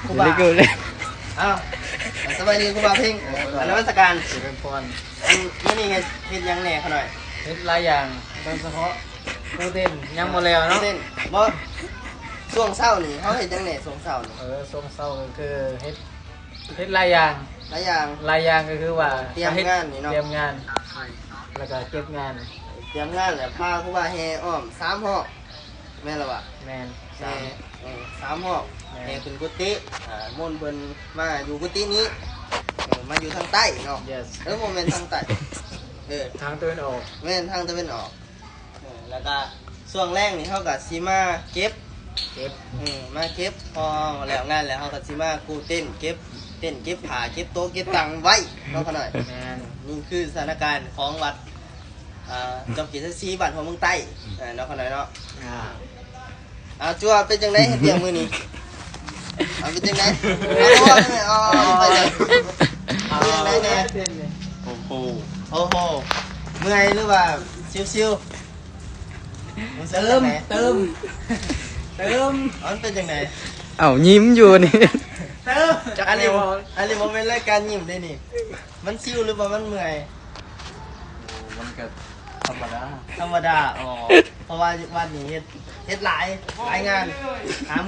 ຄູບາ ເດລິກູເດ ອ້າວ ສະບາຍດີຄູບາເພັງ ເອີ ນະມັດສະການ ເຈລິນພອນ. ອັນ ມື້ນີ້ເຮັດ ເຮັດຫຍັງແດ່ຂະນ້ອຍ? ເຮັດຫຼາຍຢ່າງ ໂດຍສະເພາະກູເຕັນຍັງບໍ່ແລ້ວເນາະ. ກູເຕັນ ບໍ່ ຊ່ວງເຊົ້ານີ້ເຮົາເຮັດຫຍັງແດ່ຊ່ວງເຊົ້ານີ້? ເອີ ຊ່ວງເຊົ້າກໍຄືເຮັດ ເຮັດຫຼາຍຢ່າງ ຫຼາຍຢ່າງ ຫຼາຍຢ່າງກໍຄືວ່າ ຕຽມງານນີ້ເນາະ ຕຽມງານ ແລ້ວກໍເກັບງານ ຕຽມງານ ແລ້ວພາຄູບາແຫ່ອ້ອມສາມຮອບ ແມ່ນລະວະ? ແມ່ນ ແຫ່ ສາມ ເອີ ສາມຮອບ ແມ່ນ ແຫ່ຂຶ້ນກຸຕິ ອ່າ ມົນເພິ່ນມາຢູ່ກຸຕິນີ້ ເອີ ມາຢູ່ທາງໃຕ້ເນາະ. ເອີ ບໍ່ແມ່ນທາງໃຕ້ ເອີ ທາງຕາເວັນອອກ ແມ່ນທາງຕາເວັນອອກ. ເອີ ແລ້ວກະຊ່ວງແລງນີ້ເຮົາກະຊິມາເກັບ ເກັບ ເອີ ມາເກັບ ພໍແລ້ວງານແລ້ວເຮົາກະຊິມາກູ້ເຕັນ ເກັບເຕັນ ເກັບຜ້າ ເກັບໂຕະ ເກັບຕັ່ງໄວ້ເນາະຂະນ້ອຍ. ແມ່ນ ນີ້ຄືສະຖານະການຂອງວັດ ອ່າ ຈອມກີນສັກສີ ບ້ານຫົວເມືອງໃຕ້ ເອີ ເນາະຂະນ້ອຍເນາະ. ອ່າ ເອົາ ຈົວ ເປັນຈັ່ງໃດເຮັດວຽກມື້ນີ້? ເອົາ ເປັນຈັ່ງໃດ? ເອົາ ເອົາ ເອົາ ເປັນຈັ່ງໃດແດ່? ໂອ້ໂຫ ໂອ້ໂຫ ເມື່ອຍຫຼືວ່າຊິວໆ? ເຕີມ ເຕີມ ເຕີມ. ເອົາ ມັນເປັນຈັ່ງໃດ? ເອົາ ຍິ້ມຢູ່ນີ້ ເຕີມ. ອັນນີ້ ອັນນີ້ບໍ່ແມ່ນລາຍການຍິ້ມເດ້ນີ້ ມັນຊິວຫຼືວ່າມັນເມື່ອຍ? ໂອ້ ມັນກະທຳມະດາ ທຳມະດາ. ອໍ ເພາະວ່າວັດນີ້ເຮັດ ເຮັດຫຼາຍ ຫຼາຍງານ ຫາມື້